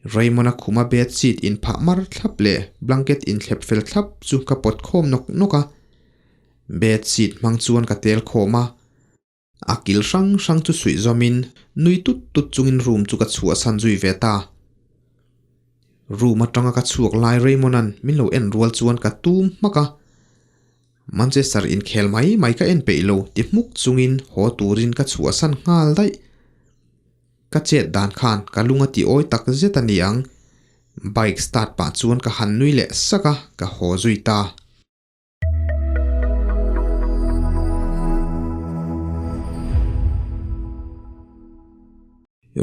Raymond-a khuma bed sheet inphah mar thlap leh blanket inthlep fel thlap chu ka pawt khawm nawk nawk a. Bed sheet hmang chuan ka tel khawm a. A kil hrang hrang chu suih zawmin nui tut tut chungin room chu ka chhuahsan zui ve ta. Room atanga ka chhuak lai Raymond-a'n min lo en rual chuan ka tum hmak a. Manchester inkhel mai mai ka en peih lo ti hmuk chungin haw turin ka chhuahsan nghal daih. Ka chet dan khan ka lung a ti awi tak zet a ni ang. Bike start pah chuan ka han nui leh sak a, ka haw zui ta.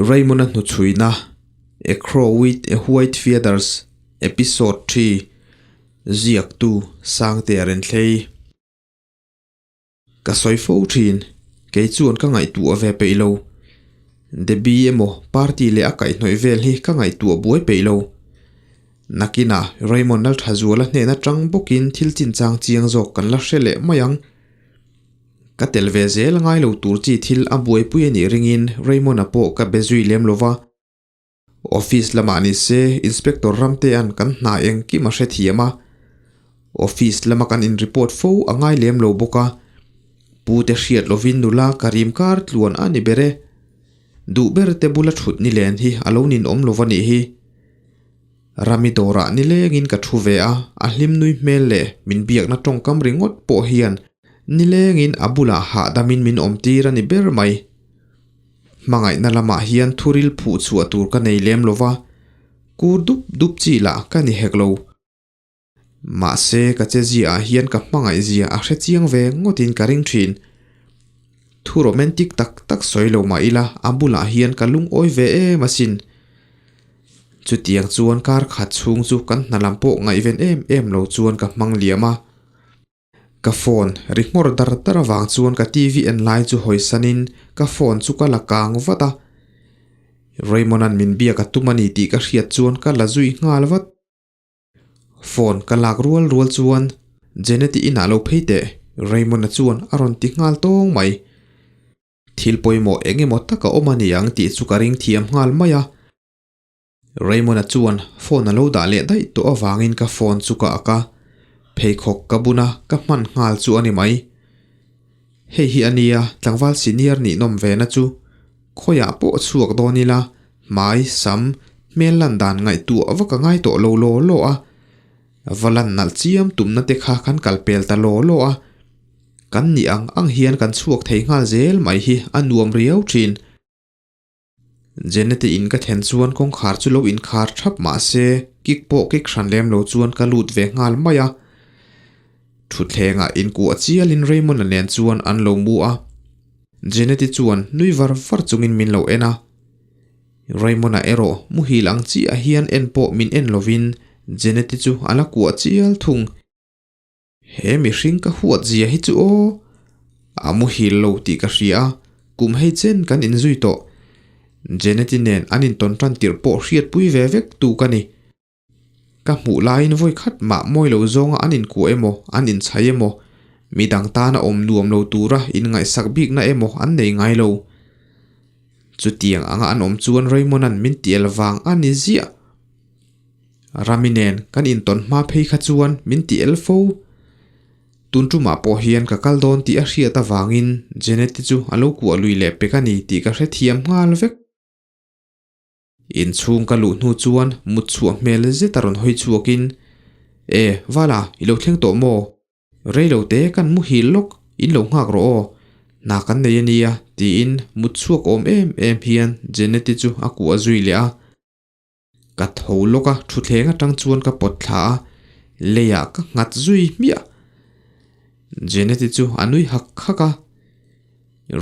Raymond-a hnuchhuina, A Crow with a White Feathers, Episode ii, Ziaktu Sangtea Renthlei. Ka sawi fo thin, kei chuan ka ngaihtuah ve peih lo. Debbie emaw party leh a kaihhnawih vel hi ka ngaihtuah buai peih lo. Nakinah Raymond Lalthazuala hnehna tang bawkin thil chinchang chiang zawk kan la hre leh mai ang. Ka tel ve zel ngai lo tur chi thil a buaipui a nih ringin Raymond-a pawh ka be zui lem lo va. Office lamah ni se Inspector Ramtea'n kan hna engkim a hrethiam a. Office lama kan in report fo a ngai lem lo bawk a. Pu te hriat lovin nula ka rim kar tluan a ni ber e. Duh ber te bula thut ni len hi a lo ninawm lo va nih hi. Rami dawrah nilengin ka thu ve a, a hlim nui hmel leh min biakna tawngkam ringawt pawh hian nilengin a bulah hahdamin min awm tir a ni ber mai. Hmangaihna lamah hian thuril phuh chhuah tur ka nei lem lo va, kur dup dup chi lah ka ni hek lo. Mahse ka che ziaah hian ka hmangaih zia a hre chiang ve ngawtin ka ring thin. Thu romantic tak tak sawi lo mah ila a bulah hian ka lungawi ve em asin. Chutiang chuan kar khat chhung chu kan hna lam pawh ngaihven em em lo chuan ka hmang liam a. Ka phone ri nghawr dar dar avang chuan ka TV en lai chu hawisanin ka phone chu ka la kang vat a. Raymond-a'n min biak a tum a ni tih ka hriat chuan ka la zui nghal vat. Phone ka lak rual rual chuan Janet-i inah lo phei teh Raymond-a chuan a rawn ti nghal tawng mai. Thil pawimawh eng emaw tak a awm a ni ang tih chu ka ring thiam nghal mai a. Raymond-a chuan phone a lo dah leh daih tawh avangin ka phone chu ka ak a, pheikhawk ka bun a, ka hman nghal chu a ni mai. Hei hi a nia tlangval senior nih nawm ve na chu. Khawiah pawh chhuak dawn ila, hmai, sam, hmel lan dan ngaihtuah vak a ngai tawh lo law law a. Va lan nalh chiam tumna te kha kan kal pel ta law law a. Kan nih ang ang hian kan chhuak thei nghal zel mai hi a nuam riau thin. Jeneti in ka thlen chuan kawngkhar chu lo inkhar thap mah se kik pawh kik hran lem lo chuan ka lut ve nghal mai a. Thutthlengah inkuah chialin Raymond-a nen chuan an lo mu a. Jeneti chuan nui var var chungin min lo en a. Raymond-a erawh muhil ang chiah hian en pawh min en lovin Jeneti chu a la kuah chial thung. He mihring ka huat zia hi chu aw! A muhil lo tih ka hria a, kum hei chen kan inzui tawh. Jeneti nen an intawn tan tirh pawh hriatpui ve vek tu ka ni. Ka hmuh laiin vawi khat mah mawi lo zawnga an inkuah emaw, an inchhai emaw, midang tana awm nuam lo tura inngaihsak bikna emaw an nei ngai lo. Chutiang anga an awm chuan Raymond-a'n min tial vang a ni ziah. Rami nen kan intawn hma phei kha chuan min ti el fo. Tun tumah pawh hian ka kal dawn tih a hriat avangin Jeneti chu a lo kuah lui leh pek a ni tih ka hrethiam nghal vek. Inchhung ka luh hnu chuan mut chhuah hmel zet a rawn hawi chhuakin, E, Vala, i lo thleng tawh maw? Rei lo te kan muhil lawk, in lo nghak rawh aw, hna kan nei a nia, tiin mut chhuak awm em em hian Jeneti chu a kuah zui leh a. Ka tho lawk a, thutthleng atang chuan ka pawt thla a, leiah ka nghat zui hmiah. Jeneti chu a nui hak hak a,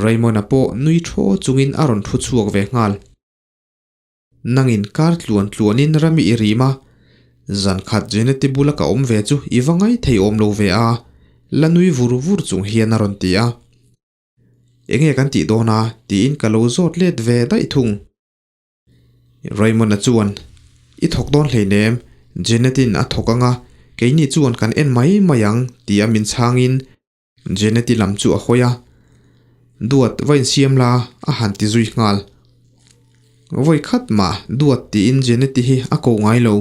Raymond-a pawh nui thaw chungin a rawn thu chhuak ve nghal. Nangin kar tluan tluanin rami i rim a, zan khat Jeneti bula ka awm ve chu i va ngai thei awm lo ve a, la nui vur vur chung hian a rawn ti a. Enge kan tih dawn a? tiin ka lo zawt let ve daih thung. Raymond-a chuan, I thawk dawn hleinem, Janet-in a thawk anga, keini chuan kan en mai mai ang, tia min chhangin Janet-i lam chu a hawi a. Duat, va insiam la, a han ti zui nghal. Vawi khat mah duat tiin Jeneti hi a ko ngai lo.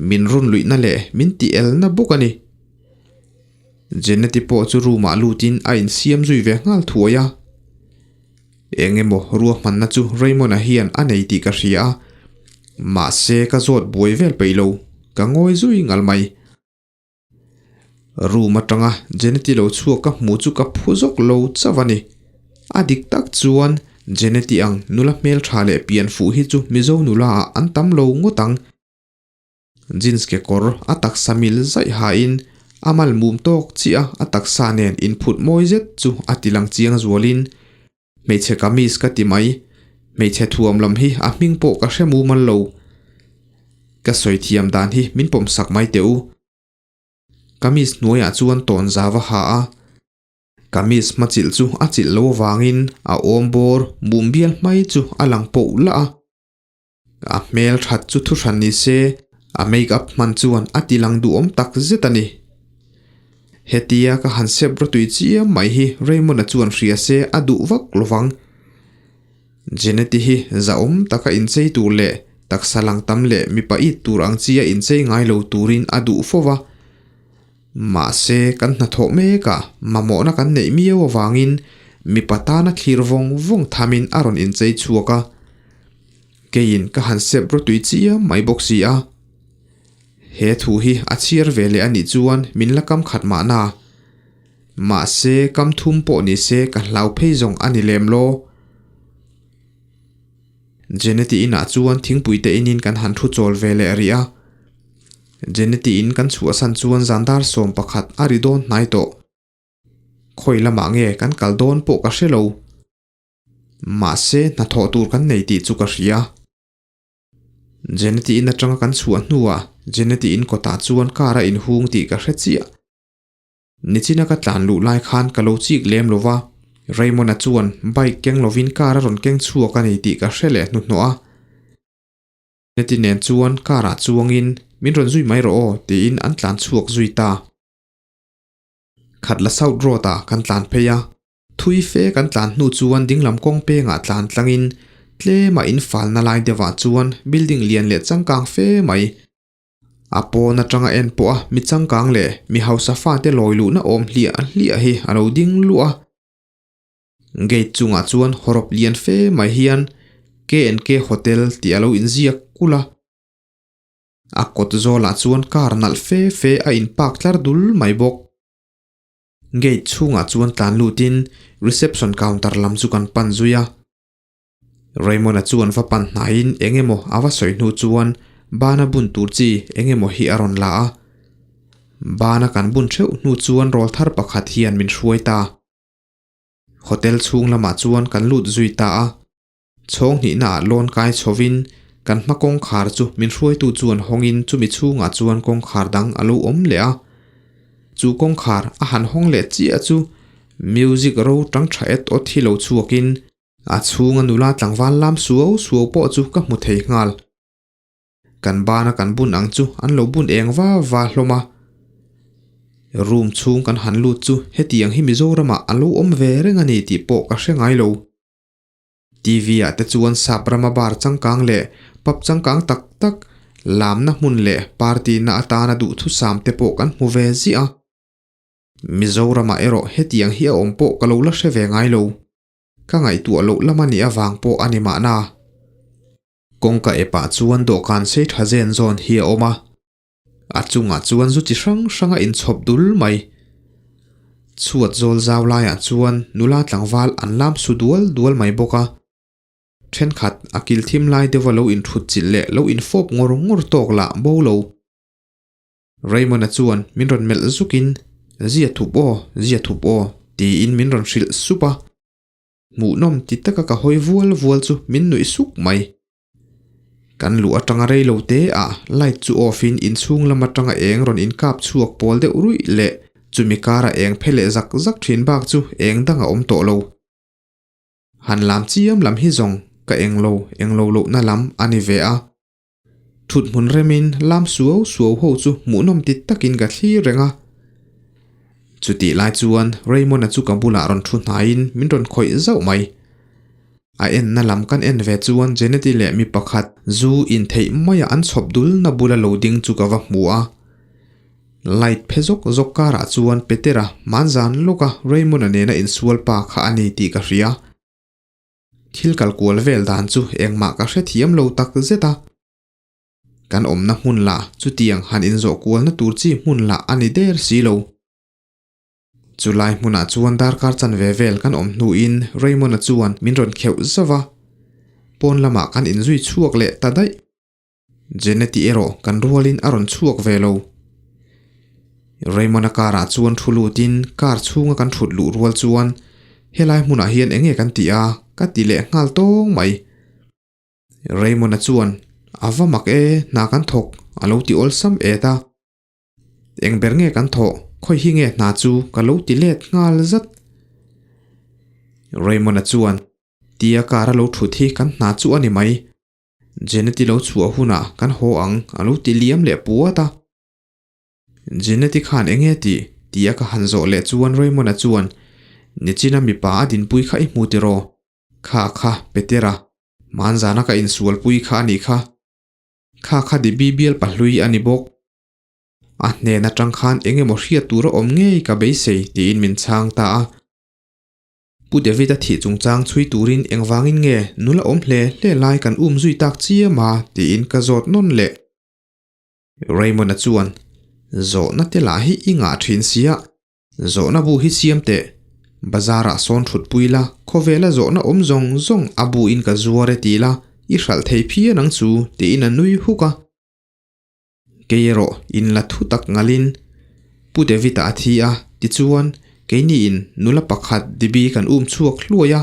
Min run luihna leh min tih elna bawk a ni. Jeneti pawh chu room ah lutin a insiam zui ve nghal thuai a. Eng emaw ruahmanna chu Raymond-a hian a nei tih ka hria a, mahse ka zawt buai vel peih lo, ka ngawi zui ngal mai. Room atanga Jeneti lo chhuak ka hmuh chu ka phu zawk lo chauh a ni. A dik tak chuan Jeneti ang nula hmeltha leh pian fuh hi chu Mizo nula ah an tam lo ngawt ang. Jeans kekawr a taksa mil zaih hain a mal mum tawk chiah a taksa nen inphut mawi zet chu a ti lang chiang zualin hmeichhe kamis ka ti mai, hmeichhe thuam lam hi a hming pawh ka hre mumal lo. Ka sawi thiam dan hi min pawm sak mai teh u. Kamis hnuaiah chuan tawn zau a ha a, kamis hma chilh chu a chilh lo avangin a awm bawr mum bial hmai chu a lang poh lah a. A hmel that chu thu hran ni se, a make up hman chuan a ti lang duhawm tak zet a ni. Hetia ka han sep rawtui chiam mai hi Raymond-a chuan hria se a duh vak lo vang. Jeneti hi zahawm taka inchei tur leh taksa lang tam leh mipa it tur ang chi a inchei ngai lo turin a duh fo va. Mahse, kan hnathawh mekah mamawhna kan neih miau avangin mipa tana thlir vawng vawng thamin a rawn inchei chhuak a. Keiin ka han sep rawtui chiam mai bawk si a. He thu hi a chhiar ve leh a nih chuan min la kam khat mahna. Mahse, kam thum pawh ni se ka hlau phei zawng a ni lem law. Jeneti inah chuan thingpui te inin kan han thu chawl ve leh rih a. Jeneti in kan chhuahsan chuan zandar 11 a ri dawn hnai tawh. Khawi lamah nge kan kal dawn pawh ka hre lo. Mahse, hnathawh tur kan nei tih chu ka hria. Jeneti in atanga kan chhuah hnuah Jeneti in kawtah chuan car a inhung tih ka hre chiah. Nichina ka tlan luh lai khan ka lo chik lem lo va, Raymond-a chuan bike keng lovin car a rawn keng chhuak a ni tih ka hre leh hnuhnawh a. Neti nen chuan car ah chuangin min rawn zui mai rawh aw tiin an tlan chhuak zui ta. Khatla South Road ah kan tlan phei a, thui fe kan tlan hnu chuan dinglam kawng pengah tlan tlangin tlema infalna lai deuhah chuan building lian leh changkang fe mai A pawn atanga en pawh a mi changkang leh mi hausa fate lawi luhna awm hliah hliah hi a lo ding luah a. Gate chungah chuan hawrawp lian fe mai hian K&K Hotel tih a lo inziak kulh a. A kawt zawlah chuan car nalh fe fe a in park tlar dul mai bawk. Gate chhungah chuan tlan lutin reception counter lam chu kan pan zui a. Raymond-a chuan va pan hnaiin eng emaw a va sawi hnu chuan bana bun tur chi eng emaw hi a rawn la a. Bana kan bun theuh hnu chuan rawl thar pakhat hian min hruai ta. Hotel chhung lamah chuan kan lut zui ta a. Chhawng hnihnaah lawn kai chhovin kan hma kawngkhar chu min hruaitu chuan hawngin chumi chhungah chuan kawngkhar dang a lo awm leh a. Chu kawngkhar a han hawng leh chiah chu music ro tang tha et awt hi lo chhuakin A chhunga nula tlangval lam suau suau pawh chu ka hmu thei nghal. Kan bana kan bun ang chu an lo bun eng va va hlawm a. Room chhung kan han lut chu hetiang hi Mizoramah a lo awm ve reng a ni tih pawh ka hre ngai lo. TV ah te chuan sap rama bar changkang leh pub changkang tak tak, lamna hmun leh party na atana duhthusam te pawh kan hmu ve ziah a. Mizoramah erawh hetiang hi a awm pawh ka lo la hre ve ngai lo. Ka ngaihtuah loh lam a nih avang pawh a ni mahna. Kawngka epah chuan dawhkan sei tha zen zawn hi a awm a, a chungah chuan zu chi hrang hrang a inchhawp dul mai. Chhuat zawl zau laiah chuan nula tlangval an lam su dual dual mai bawk a. Thenkhat a kil thim lai deuha lo inthut chilh leh lo infawp ngawr ngawr tawk lah bo lo. Raymond-a chuan min rawn melh zukin, Zia thup aw, zia thup aw, tiin min rawn hrilh sup a. Hmuhnawm ti taka ka hawi vual vual chu min nuih suk mai. Kan luh atanga rei lo te ah light chu off in inchhung lam atanga eng rawn inkap chhuak pawl deuh ruih leh chumi kara eng phe leh zak zak thin bak chu eng dang a awm tawh lo. Han lam chiam lam hi zawng ka eng lo eng lo lohna lam a ni ve a. Thut hmun remin lam suau suau ho chu hmuhnawm ti takin ka thlir reng a. Chutih lai chuan Raymond-a chu ka bulah rawn thu hnaiin min rawn khawih zauh mai. A enna lam kan en ve chuan Jeneti leh mi pakhat zu intheih maia an chhawp dulna bula lo ding chu ka va hmu a. Light phe zawk zawk karah chuan Petera hmanzan lawka Raymond-a nena insual pa kha a ni tih ka hria. Thil kal kual vel dan chu engmah ka hrethiam lo tak zet a. Kan awmna hmun lah chutiang han inzawh kualna tur chi hmun lah a ni der si lo. Chulai hmunah chuan darkar chanve vel kan awm hnuin Raymond-a chuan min rawn kheuh zauh a, pawn lamah kan inzui chhuak leh ta daih. Jeneti erawh kan rualin a rawn chhuak ve lo. Raymond-a car-ah chuan thu lutin car chhunga kan thut luh rual chuan helai hmunah hian eng nge kan tih a ka ti leh nghal tawng mai. Raymond-a chuan a va mak e, hna kan thawk a lo ti awlsam et a. Eng ber nge kan thawh, khawi hi nge hna chu ka lo ti let nghal zat. Raymond-a chuan, Tia car a lo thut hi kan hna chu a ni mai. Jeneti lo chhuah hunah kan haw ang a lo ti liam leh puat a. Jeneti khan eng nge tih? tia ka han zawh leh chuan Raymond-a chuan, Nichina mipa a dinpui kha i hmu tiraw? Kha kha, Petera, hmanzana ka insualpui kha a nih kha. Kha kha Debbie bial pahlui a ni bawk. A hnen atang khan eng emaw hriat tur a awm ngei ka beisei tiin min chhang ta a. Pu David a thih chungchang chhui turin engvangin nge nula awm hle hle lai kan um zui tak chiam a tiin ka zawt nawn leh. Raymond-a chuan, Zawhna te lah hi i ngah thin sia, Zawhna bu hi siam teh. Bazar ah sawn thut pui la, khawvela zawhna awm zawng zawng a bu in ka zuar e ti la, i hralh thei phian ang chu tiin a nui huk a. Kei erawh in la thu tak ngal in Pu David a a thi a, tichuan keini in nula pakhat Debbie kan um chhuak hluai a,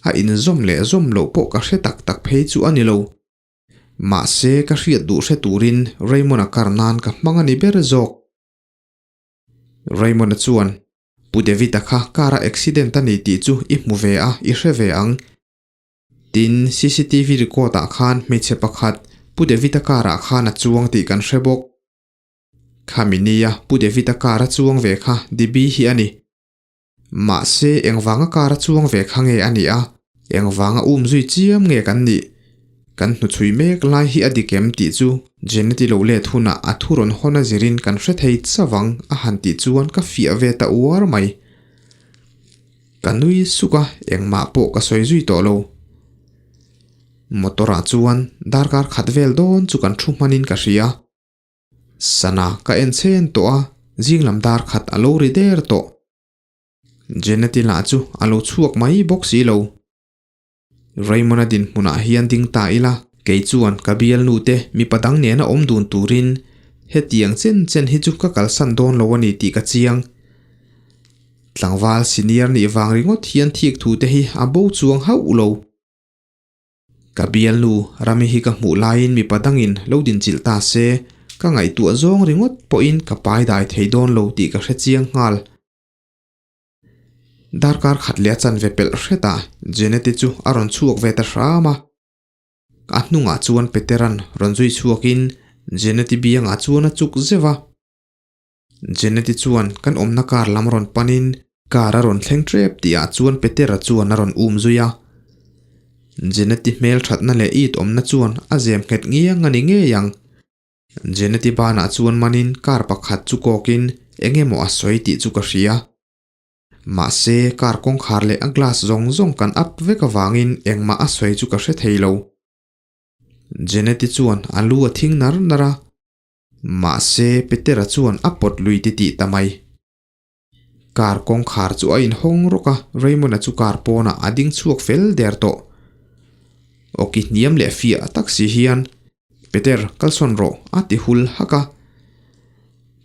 a inzawm leh zawm loh pawh ka hre tak tak phei chu a ni lo. Mahse ka hriat duh hre turin Raymond-a kar nan ka hmang a ni ber zawk. Raymond-a chuan, Pu David-a kha car a accident a ni tih chu i hmu ve a, i hre ve ang. Tin, cctv record ah khan hmeichhe pakhat Pu David-a car ah khan a chuang tih kan hre bawk. Khami nia Pu David-a car a chuang ve kha Debbie hi a ni. Mahse, engvanga car a chuang ve kha nge a nih a, engvanga um zui chiam nge kan nih? Kan hnuchhui mek lai hi a dik em tih chu Jeneti lo let hunah a thu rawn hawn a zirin kan hre thei chavang a han tih chuan ka fiah ve ta uar mai. Ka nui suk a, engmah pawh ka sawi zui tawh lo. Motor ah chuan darkar khat vel dawn chu kan thu hmanin ka hria. Sana ka en chhen tawh a, zing lam dar khat a lo ri der tawh. Jeneti lah chu a lo chhuak mai bawk si lo. Raymond-a dinhmunah hian ding ta ila, kei chuan ka bialnu te mipa dang nena awm dun turin hetiang chen chen hi chu ka kalsan dawn lo a ni tih ka chiang. Tlangval senior nih vang ringawt hian thik thu te hi a bo chuang hauh lo. Ka bialnu Rami hi ka hmuh laiin mipa dangin lo dinchilh ta se, ka ngaihtuah zawng ringawt pawhin ka paidai thei dawn lo tih ka hre chiang nghal. Darkar khat leh a chanve pelh hretah Jeneti chu a rawn chhuak ve ta hram a. A hnungah chuan Petera'n rawn zui chhuakin Jeneti biangah chuan a chuk zeuh a. Jeneti chuan kan awmna car lam rawn panin car a rawn thleng tep tihah chuan Petera chuan a rawn um zui a. Jeneti hmel thatna leh it awmna chuan a zem nghet ngiang a ni ngei ang. Jeneti banah chuan manin car pakhat chu kawkin eng emaw a sawi tih chu ka hria. Mahse, car kawngkhar leh a glass zawng zawng kan up vek avangin engmah a sawi chu ka hre thei lo. Jeneti chuan a lu a thing nar nar a. Mahse, Petera chuan a pawt lui titih ta mai. Car kawngkhar chu a inhawng rawk a, Raymond-a chu car pawnah a ding chhuak fel der tawh. Awki hniam leh fiah tak si hian, Peter, kalsawn rawh, a ti hul hak a.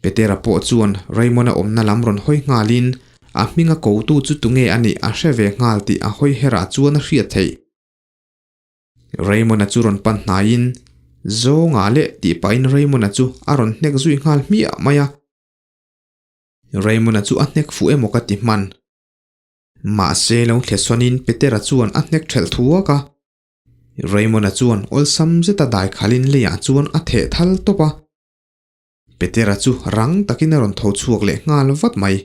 Petera pawh chuan Raymond-a awmna lam rawn hawi nghalin a hminga kotu chu tunge a nih a hre ve nghal tih a hawi herah chuan a hriat theih. Raymond-a chu rawn pan hnaiin, Zawnga leh tih pahin Raymond-a chu a rawn hnek zui nghal hmiah mai a. Raymond-a chu a hnek fuh emaw ka ti hman. Mahse lo thle sawnin Petera chuan a hnek ṭhelh thuak a. Raymond-a chuan awlsam zeta dai khalin leiah chuan a theh thal tawp a. Petera chu rang takin a rawn tho chhuak leh nghal vat mai.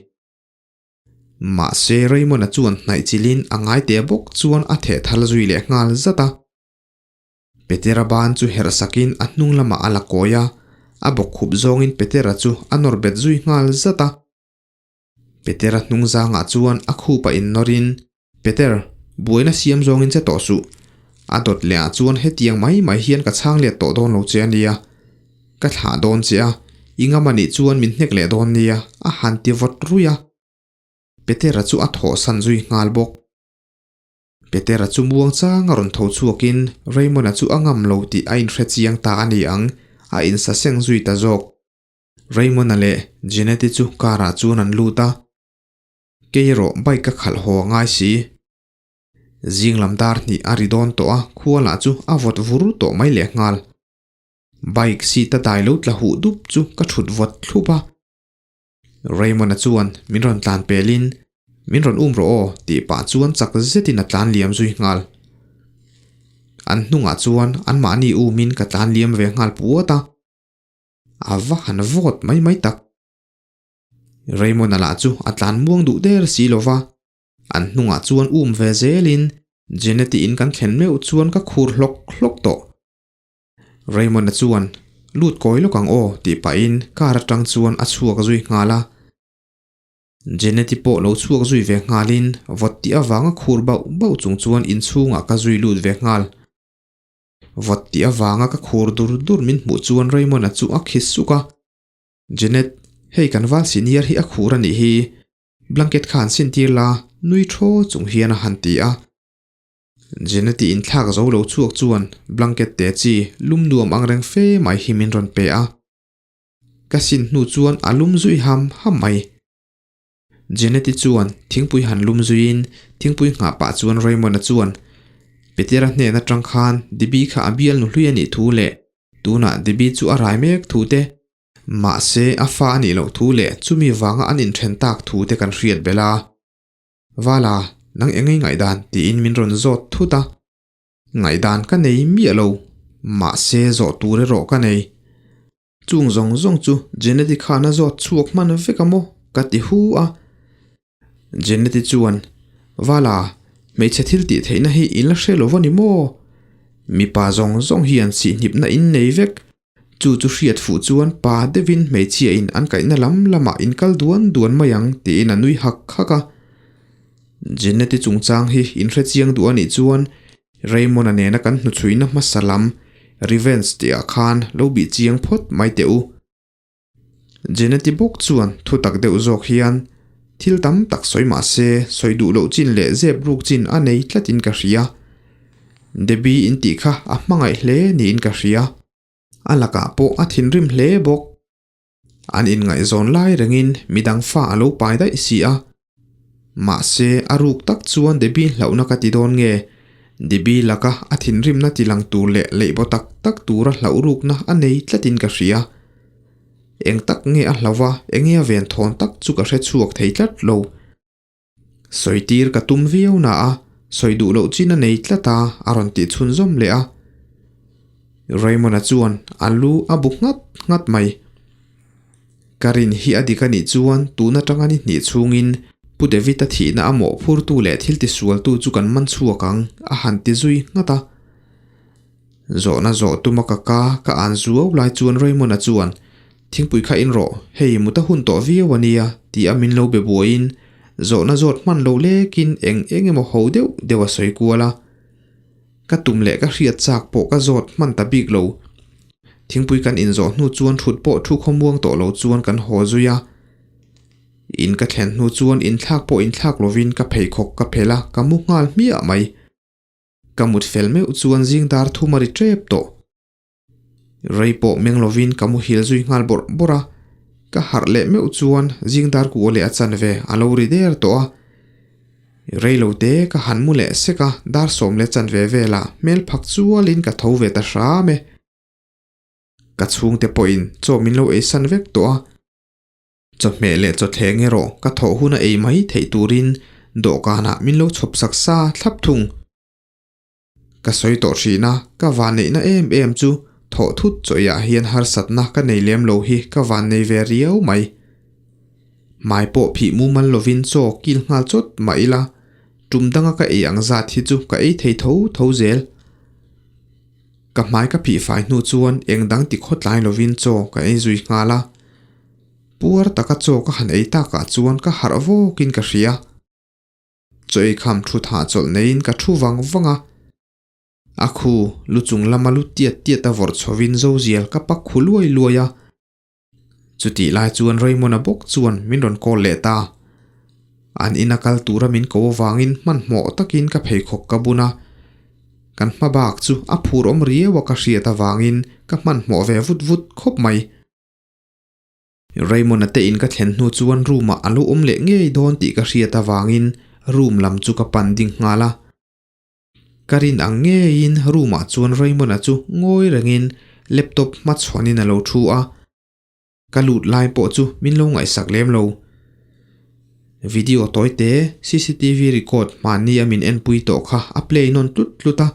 Mahse Raymond-a chuan hnaih chilhin a ngai teh bawk chuan a theh thal zui leh nghal zat a. Petera ban chu herh sakin a hnung lamah a la kawi a, a bawk khup zawngin Petera chu a nawr bet zui nghal zat a. Petera hnung zangah chuan a khup a innawrin, Peter, buaina siam zawngin che tawh suh. A dawt leh ah chuan hetiang mai mai hian ka chhang let tawh dawn lo che a nia. Ka thlah dawn che a, i ngam a nih chuan min hnek leh dawn nia, a han ti vawt ruih a. Petera chu a thawhsan zui nghal bawk. Petera chu muang chang a rawn tho chhuakin Raymond-a chu a ngam lo tih a inhre chiang ta a ni ang, a insaseng zui ta zawk. Raymond-a leh Jeanette-i chu car-ah chuan an lut a, Kei erawh bike ka khalh haw a ngai si. Zing lam dar hnih a ri dawn tawh a, khua lah chu a vawt vur tawh mai lehnghal. Bike seat a dai lo tla huh dup chu ka thut vawt thlup a. Raymond-a chuan min rawn tlan pelin, Min rawn um rawh aw, tih pah chuan chak zetin a tlan liam zui nghal. An hnungah chuan anmahni umin ka tlan liam ve nghal puat a. A va han vawt mai mai tak. Raymond-a lah chu a tlan muang duh der si lo va, an hnungah chuan um ve zelin Jeanette-i in kan thlen meuh chuan ka khur hlawk hlawk tawh. Raymond-a chuan, Lut kawi lawk ang aw, tih pahin car atang chuan a chhuak zui nghal a. Jeanette-i pawh lo chhuak zui ve nghalin vawt tih avanga khur bauh bauh chung chuan inchhungah ka zui lut ve nghal. Vawt tih avanga ka khur dur dur min hmuh chuan Raymond-a chu a khi suk a. Jeanette, hei kan val senior hi a khur a nih hi, blanket kha an sintir la, nui thaw chung hian a han ti a. Jeanette inthlak zo lo chhuak chuan blanket te chi lum nuam ang reng fe mai hi min rawn pe a. Ka sin hnu chuan a lum zui ham ham mai. Jeanette chuan thingpui han lum zuiin thingpui nghah pah chuan Raymond-a chuan Petera hnen atang khan Debbie kha a bialnu hlui a nih thu leh tunah Debbie chu a rai mek thu te, mahse a fa a nih loh thu leh chumi vanga an inthen tak thu te kan hriat belh a. Vala, nang engei ngaihdan tiin min rawn zawt thut a. Ngaihdan ka nei miah lo, mahse zawh tur erawh ka nei. Chung zawng zawng chu Jeneti khan a zawt chhuak hman vek a maw? ka ti hu a. Jeneti chuan, Vala, hmeichhe thil tih theihna hi i la hre lo va ni maw? Mipa zawng zawng hian sihhnipna in nei vek. Chu chu hriat fuh chuan pa deuhin hmeichhia in an kaihna lam lamah in kal duan duan mai ang tiin a nui hak hak a. Jeneti chungchang hi in hre chiang duh a nih chuan Raymond-a nena kan hnuchhuina hmasa lam Revenge tih ah khan lo bih chiang phawt mai teh u. Jeneti bawk chuan thu tak deuh zawk hian thil tam tak sawi mah se sawi duh loh chin leh zep ruk chin a nei tlatin ka hria. Debbie in tih kha a hmangaih hle niin ka hria. A lakah pawh a thinrim hle bawk. An inngaihzawn lai rengin midang fa a lo pai daih si a. Mahse, a ruk tak chuan Debbie hlauhna ka ti dawn nge? Debbie laka a thinrimna tilang tur leh leihbaw tak tak tura hlauh rukna a nei tlatin ka hria. Eng tak nge a hlauh a, enge a ven thawn tak chu ka hre chhuak thei tlat lo. Sawi tir ka tum viau na a, sawi duh loh chin a nei tlat a, a rawn tih chhunzawm leh a. Raymond-a chuan a lu a bu nghat nghat mai. Ka rin hi a dik a nih chuan tun atanga ni hnih chhungin Pu David-a thihna a mawhphurtu leh thil tisualtu chu kan man chhuak ang, a han ti zui nghat a. Zawhna zawh tuma ka ka ka an zuau lai chuan Raymond-a chuan, Thingpui kha in rawh, hei mut a hun tawh viau a nia, ti a min lo be buaiin zawhna zawt hman lo lekin eng eng emaw ho deuh deuh a sawi kual a. Ka tum leh ka hriat chak pawh ka zawt hman ta bik lo. Thingpui kan inzawh hnu chuan thut pawh thu khawmuang tawh lo chuan kan haw zui a. In ka thlen hnu chuan inthlak pawh inthlak lovin ka pheikhawk ka phelh a, ka mu nghal hmiah mai. Ka mut fel meuh chuan zing dar thum a ri tep tawh. Rei pawh meng lovin ka muhil zui nghal bawrh bawrh a, ka harh leh meuh chuan zing dar kuah leh a chanve a lo ri der tawh a. Rei lo te ka han mu leh sek a, dar sawm leh chanve velah hmel phak chualin ka tho ve ta hram e. Ka chhungte pawhin chaw min lo eisan vek tawh a. Chawhmeh leh chawthleng erawh ka thawh huna ei mai theih turin dawhkanah min lo chhawp sak sa thlap thung. Ka sawi tawh hrin a, ka vanneihna em em chu thawh thut chawih ah hian harsatna ka nei lem lo hi ka vannei ve riau mai. Hmai pawh phih mumal lovin chaw kil nghal chawt mah ila, tum danga ka ei ang zat hi chu ka ei thei tho tho zel. Ka hmai ka phih fai hnu chuan eng dang ti khawtlai lovin chaw ka ei zui nghal a. Puar taka chaw ka han ei takah chuan ka harh vawkin ka hria. Chaw ei kham thu thah chawlh neiin ka thu vang vang a. A khu lu chung lama lu tiat tiat a vawrh chhovin zozial ka pak khu luai luai a. Chutih lai chuan Raymond-a bawk chuan min rawn call leh ta. An ina kal tura min ko avangin hmanhmawh takin ka pheikhawk ka bun a. Kan hma bak chu a phur awm riau a ka hriat avangin ka hmanhmawh ve vut vut khawp mai. Raymond-a te in ka thlen hnu chuan room-ah a lo awm leh ngei dawn tih ka hriat avangin room lam chu ka pan ding nghal a. Ka rin ang ngeiin room-ah chuan Raymond-a chu ngawi rengin laptop hmachhuanin a lo thu a, ka lut lai pawh chu min lo ngaihsak lem lo. Video tawi te cctv record hmanni a min enpui tawh kha a play nawn tlut tlut a,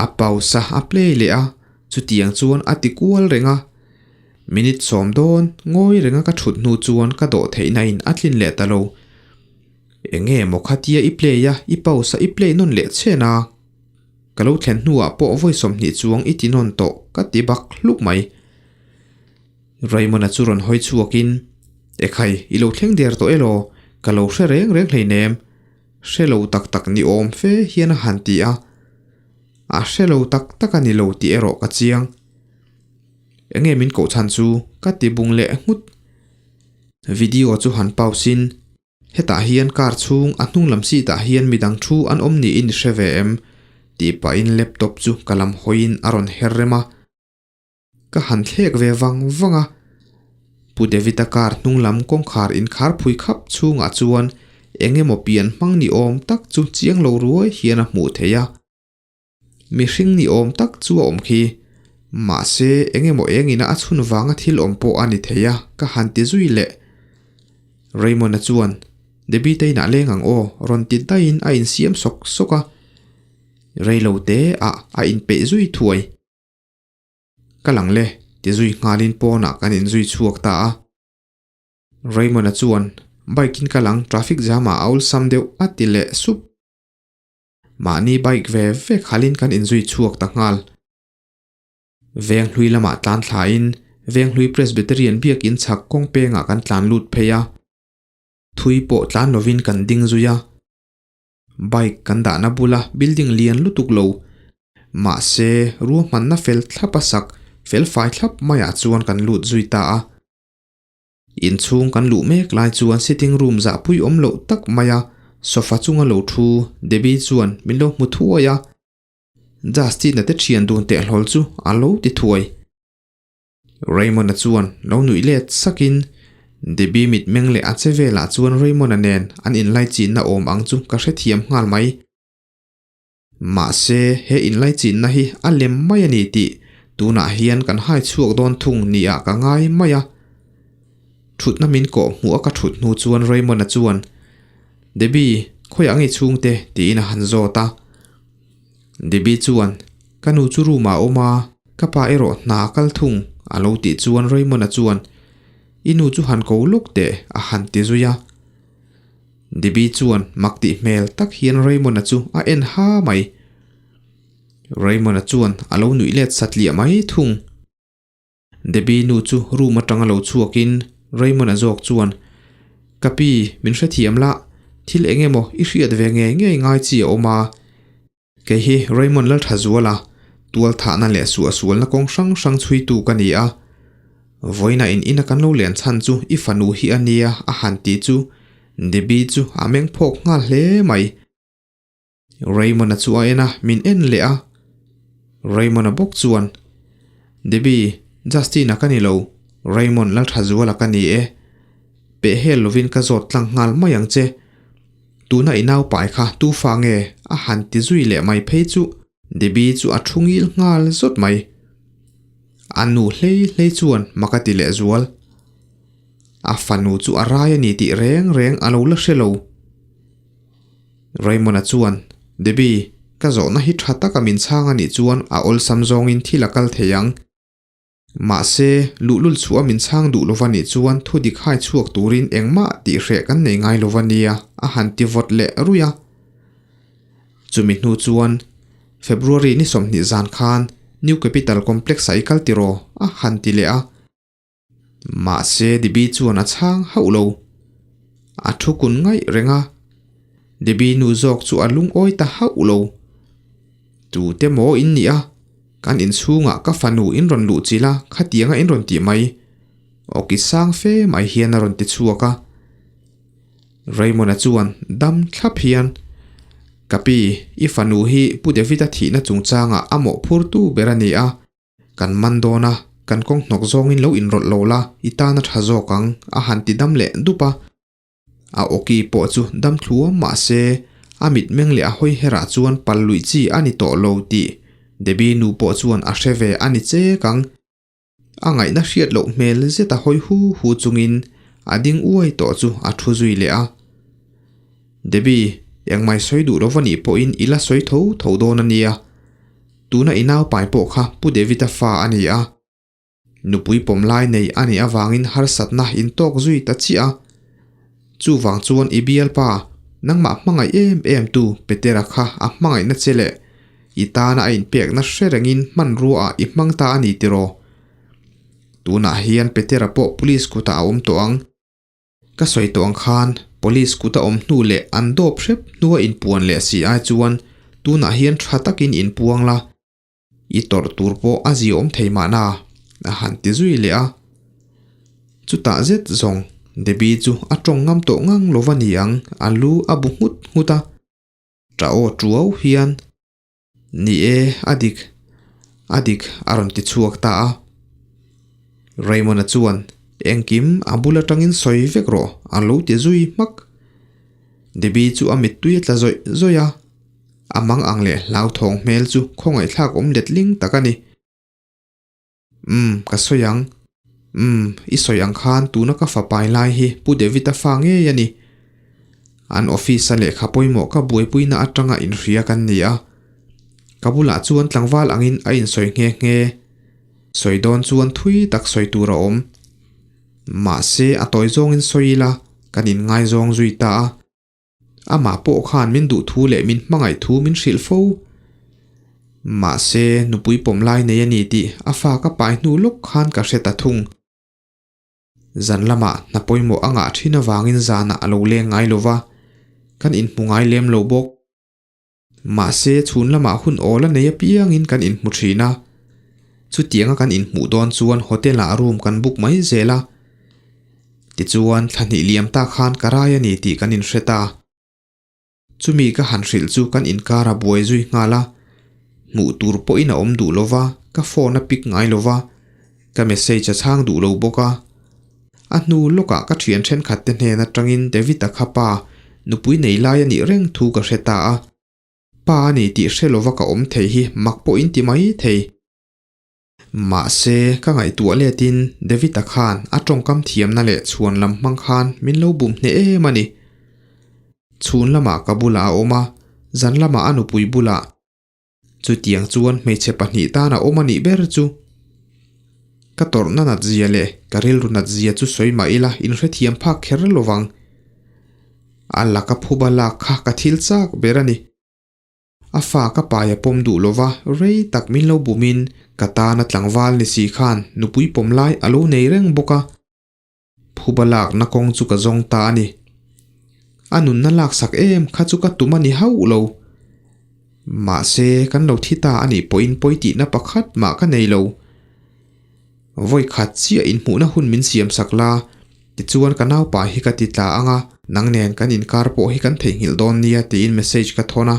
a pause a a play leh a, chutiang chuan a ti kual reng a. Minute sawm dawn ngawi renga ka thut hnu chuan ka dawh theihna in a tlin leh ta lo. Enge maw khatia i play a, i pause a i play nawn leh chhen a, ka lo thlen hnuah pawh vawi 20 chuang i ti nawn tawh ka ti bak hluk mai. Raymond-a chu rawn hawi chhuakin, Ekhai, i lo thleng der tawh elaw? Ka lo hre reng reng hleinem. Hre lo tak tak ni awm fe hian a han ti a. A hre lo tak tak a ni lo tih erawh ka chiang. Enge min koh chhan chu ka ti bung leh nghut. Video chu han pause in hetah hian car chhung a hnung lam seat ah hian midang thu an awm niin i hre ve em? tih pahin laptop chu ka lam hawiin a rawn her rem a. Ka han thlek ve vang vang a. Pu David-a car hnung lam kawngkhar inkhar phui khap chhungah chuan eng emaw pian hmang ni awm tak chu chiang lo ruai hian a hmuh theih a. Mihring ni awm tak chu a awm khi. Mahse, eng emaw eng ina a chhun vanga thil awm pawh a ni thei a, ka han ti zui leh. Raymond-a chuan, Debbie te inah leng ang aw, rawn ti daihin a insiam sawk sawk a. Reilo te ah a inpeih zui thuai. Ka lang le, ti zui nghalin pawnah kan inzui chhuak ta a. Raymond-a chuan, Bike in ka lang, traffic jam ah a awlsam deuh, a ti leh sup. Mahni bike ve ve khalin kan inzui chhuak ta nghal. Venghlui lamah tlan thlain Venghlui Presbyterian biakin chhak kawng pengah kan tlan lut phei a. Thui pawh tlan lovin kan ding zui a. Bike kan dahna bula building lian lutuk lo. Mahse, ruahmanna fel thlap a sak fel fai thlap maiah chuan kan lut zui ta a. Inchhung kan luh mek lai chuan sitting room zahpui awm loh tak maia sofa chunga lo thu Debbie chuan min lo hmu thuai a, Justin-a te thian dun teh hlawl chu a lo ti thuai. Raymond-a chuan lo nuih let sakin Debbie mitmeng leh a che velah chuan Raymond-a nen an inlaichinna awm ang chu ka hrethiam nghal mai. Mahse, he inlaichinna hi a lem mai a ni tih tunah hian kan hai chhuak dawn thung niah ka ngai mai a. Thutna min kawh hmuh a ka thut hnu chuan Raymond-a chuan, Debbie, khawiah nge chhungte? tiin a han zawt a. Debbie chuan, Ka nu chu room-ah a awm a, ka pa erawh hna a kal thung, a lo tih chuan Raymond-a chuan, I nu chu han ko lawk teh, a han ti zui a. Debbie chuan mak tih hmel tak hian Raymond-a chu a en ha mai. Raymond-a chuan a lo nuih let satliah mai thung. Debbie nu chu room atanga lo chhuakin Raymond-a zawk chuan, Ka pi, min hrethiam la, thil eng emaw i hriat ve ngei ngei ngai chi a awm a. Kei hi Raymond Lalthazuala, tualthahna leh suahsualna kawng hrang hrang chhuitu ka ni a. Vawiina in ina kan lo len chhan chu i fanu hi a nia a han ti chu Debbie chu a meng phawk nghal hle mai. Raymond-a chu a en a, min en leh a. Raymond-a bawk chuan, Debbie, Justin-a ka ni lo, Raymond Lalthazuala ka ni e. Pehhel lovin ka zawt tlang nghal mai ang che. Tuna i naupai kha tu fa nge a han ti zui leh mai phei chu Debbie chu a thu ngil nghal zawt mai. A nu hlei hlei chuan mak a ti leh zual. A fanu chu a rai a ni tih reng reng a lo la hre lo. Raymond-a chuan, Debbie, ka zawhna hi tha taka min chhang a nih chuan a awlsam zawngin thil a kal thei ang. Mahse, luhlul chhuah min chhang duh lova nih chuan thu dik hai chhuak turin engmah tih hreh kan nei ngai lova nia, a han ti vawt leh ruih a. Chumi hnu chuan February ni 20 zan khan New Capital Complex-ah i kal tiraw? a han ti leh a. Mahse, Debbie chuan a chhang hauh lo. A thu kun ngaih reng a. Debbie nu zawk chu a lungawi ta hauh lo. Tute maw in nih a? Kan inchhungah ka fanu in rawn luh chilh a, khatianga in rawn tih mai. Awki sang fe mai hian a rawn ti chhuak a. Raymond-a chuan dam thlap hian, Ka pi, i fanu hi Pu David-a thihna chungchangah a mawhphurtu ber a ni a. Kan man dawn a, kan kawng hnawk zawngin lo inrawlh lo la, i tan a tha zawk ang, a han ti dam leh dup a. A awki pawh chu dam thluam mah se, a mitmeng leh a hawi herah chuan pal luih chi a ni tawh lo tih Debbie nu pawh chuan a hre ve a ni chek ang. A ngaihna hriat loh hmel zet a hawi hu hu chungin a ding uai tawh chu a thu zui leh a. Debbie, engmai sawi duh lova nih pawhin i la sawi tho tho dawn a nia. Tuna i naupai pawh kha Pu David-a fa a ni a. Nupui pawm lai nei a nih avangin harsatna in tawk zui ta chiah a. Chuvang chuan i bialpa, nangmah hmangaih em em tu Petera kha a hmangaihna che leh i tana a inpekna hre rengin hmanrua ah i hmang ta a ni tiraw? Tunah hian Petera pawh police kutah a awm tawh ang. Ka sawi tawh ang khan police kut a awm hnu leh an dawp hrep hnua inpuan leh si ai chuan tunah hian tha takin inpuang la. I tawrh tur pawh a ziaawm thei mahna, a han ti zui leh a. Chutah zet zawng Debbie chu a tawng ngam tawh ngang lo va ni ang, a lu a bu nghut nghut a. Ṭah aw ṭuau hian, Ni e, a dik, a dik, a rawn ti chhuak ta a. Raymond-a chuan, Engkim a bul aṭangin sawi vek rawh, a lo ti zui hmak. Debbie chu a mittui a tla zawih zawih a. A mang ang leh hlauthawng hmel chu khawngaihthlak awm letling tak a ni. Umm, ka sawi ang. Umm, i sawi ang khan tuna ka fapai lai hi Pu David-a fa ngei a ni. An office-a lehkha pawimawh ka buaipuina atanga inhria kan ni a. Ka bulah chuan tlangval angin a insawi nghe nghe. Sawi dawn chuan thui tak sawi tur a awm. Mahse, a tawi zawngin sawi ila, kan inngaizawng zui ta a. Amah pawh khan min duh thu leh min hmangaih thu min hrilh fo. Mahse, nupui pawm lai nei a ni tih a fa ka pai hnu lawk khan ka hre ta thung. Zan lamah hna pawimawh a ngah thin avangin zanah a lo leng ngai lo va, kan inhmu ngai lem lo bawk. Mahse, chhun lamah hun awl a nei apiangin kan inhmu thin a. Chutianga kan inhmuh dawn chuan hotel-ah room kan book mai zel a. Tichuan, thla hnih liam ta khan ka rai a ni tih kan inhre ta. Chumi ka han hrilh chu kan inkar a buai zui nghal a. Hmuh tur pawhin a awm duh lo va, ka phone a pick ngai lo va, ka message a chhang duh lo bawk a. A hnu lawkah ka thian thenkhat te hnen atangin David-a kha pa nupui nei lai a nih reng thu ka hre ta a. Pa a ni tih hre lova ka awm thei hi mak pawhin ti mai thei. Mahse, ka ngaihtuah letin David-a khan a tawngkam thiamna leh chhuan lam hmang khan min lo bum hneh em a ni. Chhun lamah ka bulah a awm a, zan lamah a nupui bulah. Chutiang chuan hmeichhe pahnih tan a awm a nih ber chu. Ka tawrhna nat zia leh ka rilru nat zia chu sawi mah ila inhrethiam phak kher lovang. A laka phuba lak kha ka thil chak ber a ni. A fa ka pai a pawm duh lova rei tak min lo bumin ka tana tlangval ni si khan nupui pawm lai a lo nei reng bawk a. Phuba lakna kawng chu ka zawng ta a ni. A nunna laksak em kha chu ka tum a ni hauh lo. Mahse, kan lo thi ta a nih pawhin pawi tihna pakhat mah ka nei lo. Vawi khat chiah inhmuhna hun min siam sak la, tichuan ka naupa hi ka ti tla ang a, nang nen kan inkar pawh hi kan theihnghilh dawn nia tiin message ka thawn a.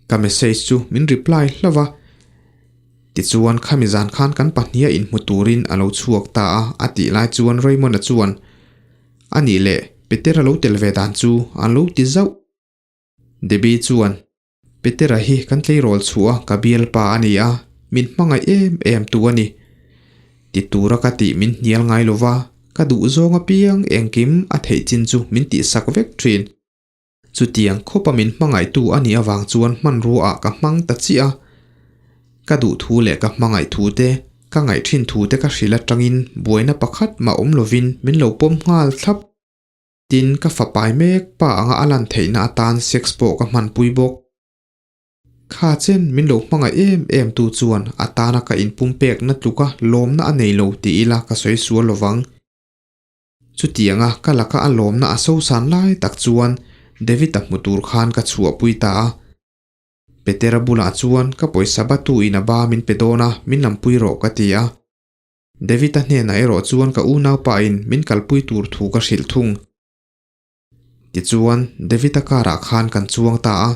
Ka message chu min reply hlauh a, tichuan khami zan khan kan pahniha inhmu turin a lo chhuak ta a, a tih lai chuan Raymond-a chuan, A nih leh, Petera lo tel ve dan chu an lo ti zauh. Debbie chuan, Petera hi kan tleirawl chhuah a ka bialpa a ni a, min hmangaih em em tu a ni. Ti tura ka tih min hnial ngai lo va, ka duh zawng apiang engkim a theih chin chu min tihsak vek thin. Chutiang khawpa min hmangaihtu a nih avang chuan hmanrua ah ka hmang ta chiah a. Ka duh thu leh ka hmangaih thu te, Ka ngaih thin thu te ka hrilh atangin buaina pakhat mah awm lovin min lo pawm nghal thlap. Tin, ka fapai mek pa anga a lan theihna atan sex pawh ka hmanpui bawk. Kha chen min lo hmangaih em em tu chuan a tana ka inpumpekna tluka lawmna a nei lo ti ila ka sawi sual lovang. Chutianga ka laka a lawmna a sosan lai tak chuan David-a hmu tur khan ka chhuahpui ta a. Petera bulah chuan ka pawisa batu in a ba min pe dawn a, min lampui rawh ka ti a. David-a hnenah erawh chuan ka unaupa in min kalpui tur thu ka hrilh thung. Tichuan, David-a car-ah khan kan chuang ta a.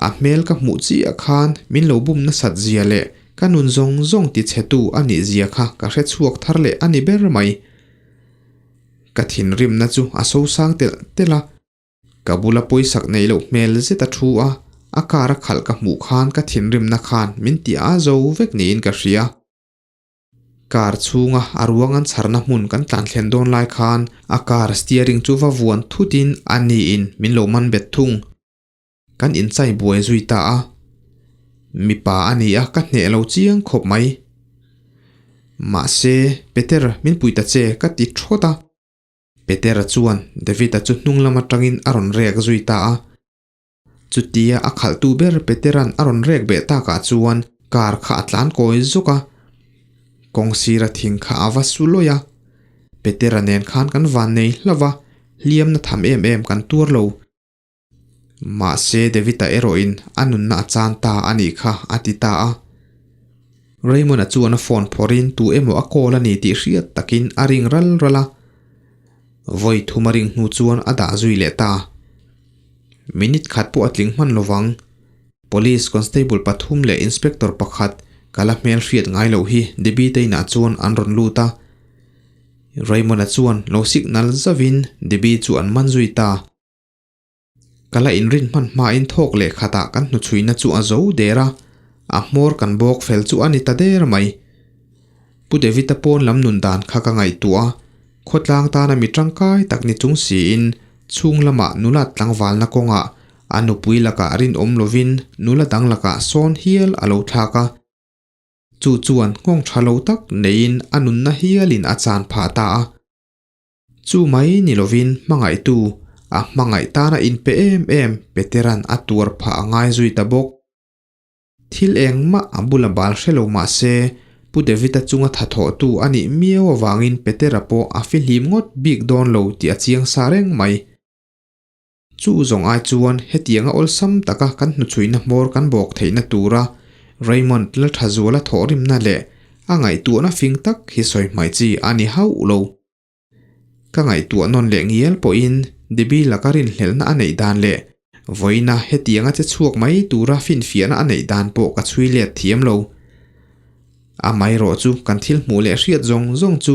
A hmel ka hmuh chiah khan min lo bum nasat zia leh ka nun zawng zawng tichhetu a nih zia kha ka hre chhuak thar leh a ni ber mai. Ka thinrimna chu a sosang telh telh a. Ka bula pawisak neih loh hmel zet a thu a, a car a khalh ka hmuh khan ka thinrimna khan min ti a zo vek niin ka hria. Car chhunga a ruang an chharna hmun kan tlan thlen dawn lai khan a car steering chu va vuan thutin a niin min lo man bet thung. Kan inchai buai zui ta a. Mipa a ni a, ka hneh lo chiang khawp mai. Mahse, Peter, min pui ta che, ka ti thawt a. Petera chuan David-a chu hnung lam atangin a rawn rek zui ta a. Chutia a khalhtu ber Petera'n a rawn rek beh takah chuan car kha a tlan kawi zuk a, kawng sira thing kha a va su lawih a. Petera nen khan kan van nei hlauh va, hliamna tham em em kan tuar lo. Mahse David-a erawhin a nunna a chan ta a nih kha a ti ta a. Raymond-a chuan a phone phawrhin tu emaw a call a ni tih hriat takin a ring ral ral a. Vawi thum a ring hnu chuan a dah zui leh ta. Minute khat pawh a tling hman lovang. Police constable pathum leh inspector pakhat ka la hmel hriat ngai loh hi Debbie te inah chuan an rawn lut a. Raymond-a chuan lo signal zauhin Debbie chu an man zui ta. Ka la inrin hman hmain thawk leh khatah kan hnuchhuina chu a zo der a, a hmawr kan bawk fel chu a ni ta der mai. Pu David-a pawn lam nun dan kha ka ngaihtuah a, khawtlang tana mi tangkai tak ni chung siin chhung lamah nula tlangvalna kawngah a nupui lakah rinawm lovin nula dang lakah sawn hial a lo thlak a. Chu chuan nghawng tha lo tak neiin a nunna hialin a chan phah ta a. Chu mai ni lovin hmangaihtu a hmangaih tana inpe em em Petera'n a tuar phah a ngai zui ta bawk. Thil engmah a bula bal hre lo mah se, Pu David-a chunga thathawhtu a nih miau avangin Petera pawh a fihlim ngawt bik dawn lo tih a chiang sa reng mai. Chu zawng ai chuan hetianga awlsam taka kan hnuchhuihna hmawr kan bawk theihna tura Raymond Lalthazuala thawhrimna leh a ngaihtuahna fing tak hi sawi hmai chi a ni hauh lo. Ka ngaihtuah nawn leh ngial pawhin Debbie laka rinhlelhna a neih dan leh vawiina hetianga che chhuak mai tura finfiahna a neih dan pawh ka chhui let thiam lo. Amaherawh chu kan thil hmuh leh hriat zawng zawng chu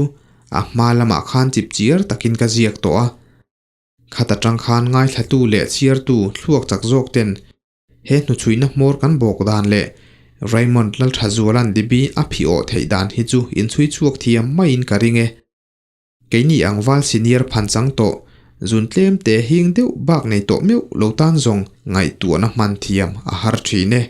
a hma lamah khan chipchiar takin ka ziak tawh a. Khat atang khan ngaithlatu leh chhiartu thluak chak zawk ten He hnuchhuihna hmawr kan bawk dan leh Raymond Lalthazuala'n Debbie a phih awh theih dan hi chu inchhui chhuak thiam maiin ka ring e. Keini ang val senior phan chang tawh, zun tlem te hing deuh bak nei tawh meuh lo tan zawng ngaihtuahna hman thiam a har thin e.